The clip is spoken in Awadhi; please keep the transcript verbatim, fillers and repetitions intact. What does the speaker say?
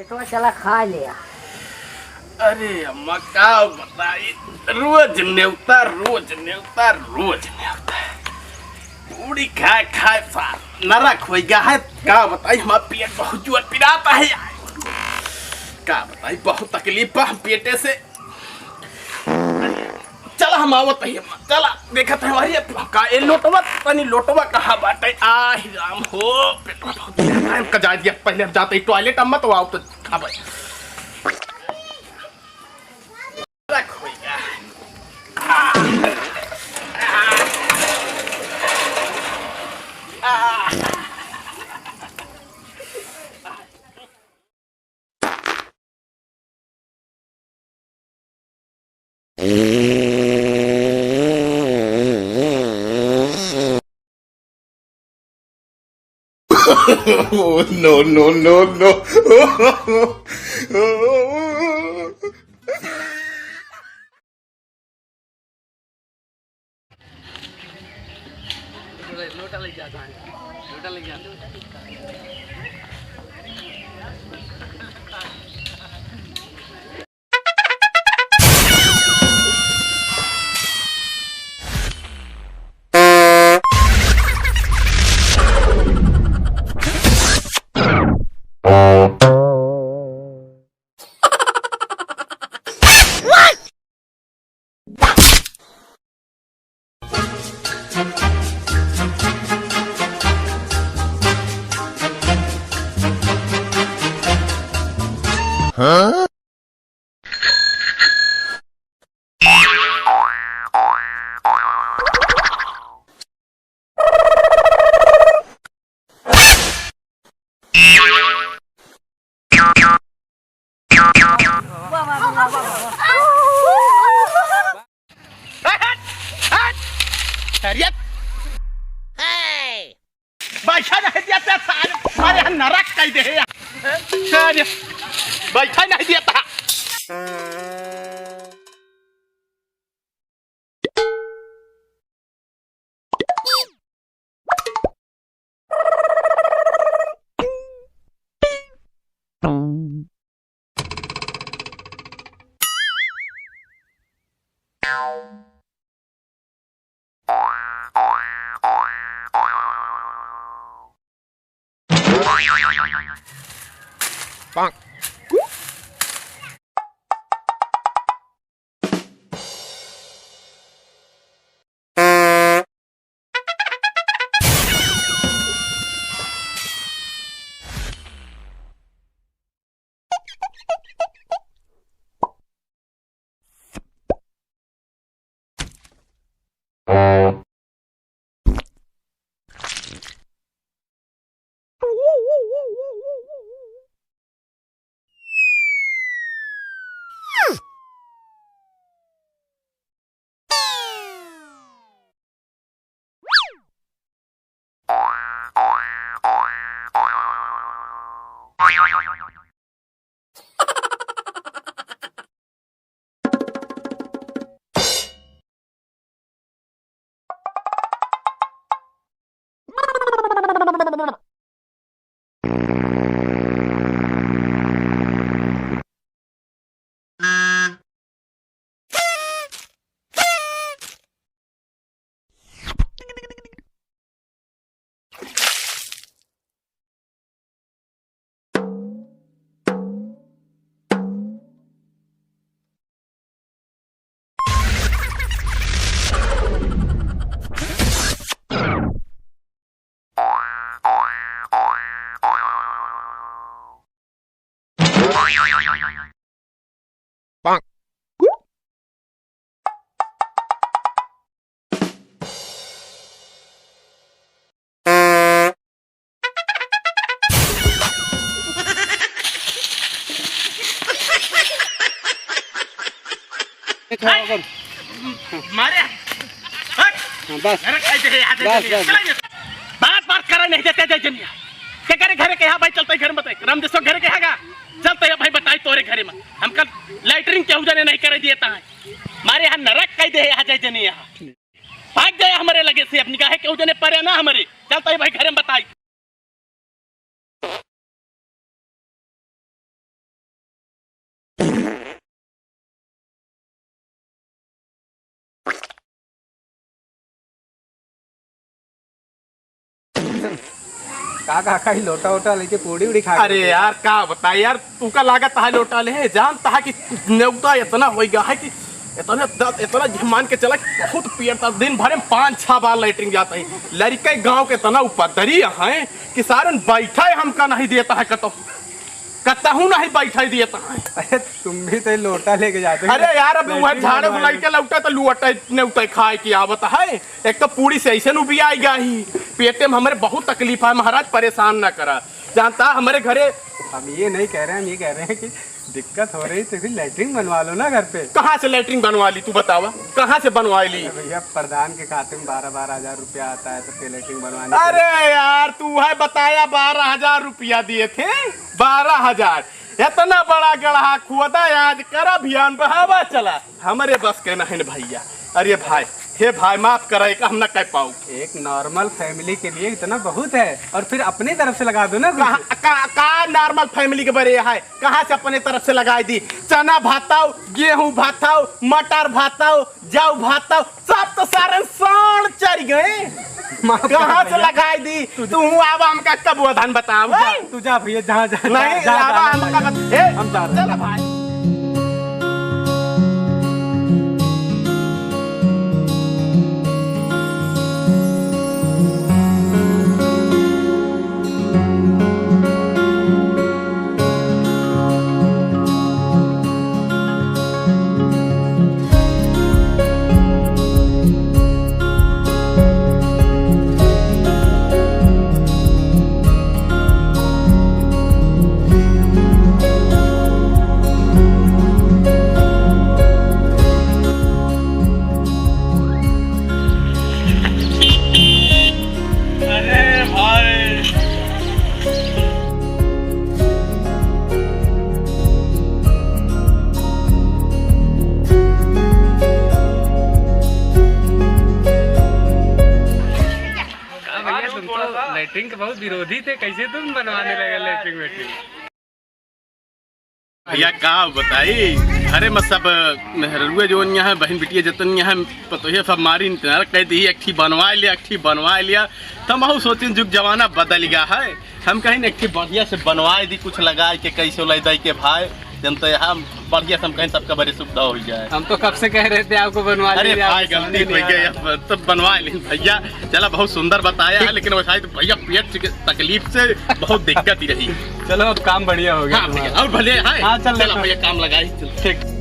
तो चला खा लिया। अरे अम्मा, का बताई, रोज नेवता, रोज नेवता, रोज नेवता। पूड़ी खाए खाए सार नरक होइ गया है। का बताई, हमार पेट बहुत जोर पिरात है यार। का बताई, बहुत तकलीफ बा पेटे से। चला हम आवत ही अम्मा, चला देखत है हमारी का ए लोटवा, तनी लोटवा कहाँ बाटे? आहि राम हो, पेटवा बहुत पिरात है, हमका जाए दिया, पहले हम जाते ही टॉयलेट, अम्मा तो आओ तो खाबे। रख भैया। Oh, no, no, no, no. लोटा ले जा, लोटा ले जा। बैठा नहीं दिया था सारे, सारे यहाँ नरक कह दे यार। सारे बैठा नहीं दिया था। मारे। हट। हाँ, बस। अरे, कैसे है, आते बस, चलिए, बस, बस। चलिए। बात, बात करे नहीं देते, जय जनिया। के करे घरे के यहाँ भाई, चलते ही घर में बताए। रामदेश्वर घरे के यहाँ का? चलते ही भाई, बताई तोरे घरे में। हमका लैट्रिन केहू जने नहीं करे दिए ता है। मारे यहाँ नरक कह दे है, यहाँ जय जनिया। भाग जाए हमरे लगे से, अपनी काहे केहू जने परे ना हमरे। चलते ही भाई, घरे में बताई। का, का, का, ई लोटा वोटा लेके पूड़ी उड़ी खा अरे गए। यार, का बताई यार, तू का लागत है लोटा ले, जानता है कि नेवता इतना होइ गया है कि इतना द-, इतना ये मान के चला कि बहुत पियता, दिन भर में पाँच छह बार लेटरिन जाता है। लड़के गांव के इतना उपद्रवी है कि सारन बैठे हमका नहीं देता है, कतहूँ, कतहूँ नहीं बैठे देता है। अरे, तुम भी तो लोटा लेके जाते हो। अरे यार, अब वह लेटरिन झाड़े बनवाने। बुलाई के लौटे तो लुअटे नेवते खाए की आवत है। एक तो पूड़ी से ऐसे नु भी आई गई, पेटे में हमारे बहुत तकलीफ है महाराज, परेशान ना करा। जानता हमारे घरे हम ये नहीं कह रहे, हम ये कह रहे हैं कि दिक्कत हो रही तो फिर लेटरिन बनवा लो ना घर पे। कहाँ से लेटरिन बनवा ली तू बतावा, कहाँ से बनवा ली? अरे भैया, प्रधान के खाते में बारह बारह हजार रुपया आता है सबके लेटरिन बनवाने के लिए। अरे यार, तू है बताया, बारह हजार रुपया दिए थे, बारह हजार। इतना बड़ा गढ़ा खुदा, आज कर अभियान बहावा चला, हमरे बस के नहीं न भैया। अरे भाई, हे भाई, माफ करा, एक हम ना कह पाऊ। एक नॉर्मल फैमिली के लिए इतना बहुत है, और फिर अपनी तरफ से लगा दो ना कुछ। कहाँ, का, का नॉर्मल फैमिली के बरे है? कहाँ से अपने तरफ से लगाई दी? चना भाताओ, गेहूं भाताओ, मटर भाताओ, जौ भाताओ, सब तो सारे साँड़ चर गए। माफ कर कहाँ से भैया। लगाई दी? तू तू आवा हमका कब वो धन बताओ, तू जा, हैं? तू जा भैया, जहाँ जा, नहीं, जा, जा, आवा जा, हमका जा। बत-, ए, हम जा रहे हैं। चलो भाई। अरे भाई। का भैया, तुम तो लेटरिन के बहुत विरोधी थे, कैसे तुम बनवाने लगे लेटरिन वेटरिन? भैया का बताई, घरे में सब मेहरुए जोन यहाँ, बहिन बिटिया जतन यहाँ, पतोहिया सब मारी इंतजार कर दी, एक ठी बनवा लिया, एक ठी बनवा लिया। तो हम सोचिन जुग जमाना बदल गया है, हम कहीं एक ठी बढ़िया से बनवा दी, कुछ लगा के कैसे ले दे के भाई, जनता यहाँ बढ़िया से हम कहीं सबका बड़ी सुविधा हो जाए। हम तो कब से कह रहे थे आपको बनवा अरे लीजिए, भाई, आपको गलती समझ हो नहीं गई, आया। अब तो बनवा ली भैया। चला, बहुत सुंदर बताया है, लेकिन वैसा ही तो भैया पेट के तकलीफ से बहुत दिक्कत ही रही। चलो, अब काम बढ़िया हो गया हाँ भैया, तुम्हारा। और भले है। हाँ, चल चला लेते हैं। भैया, काम लगाई, चल। ठीक।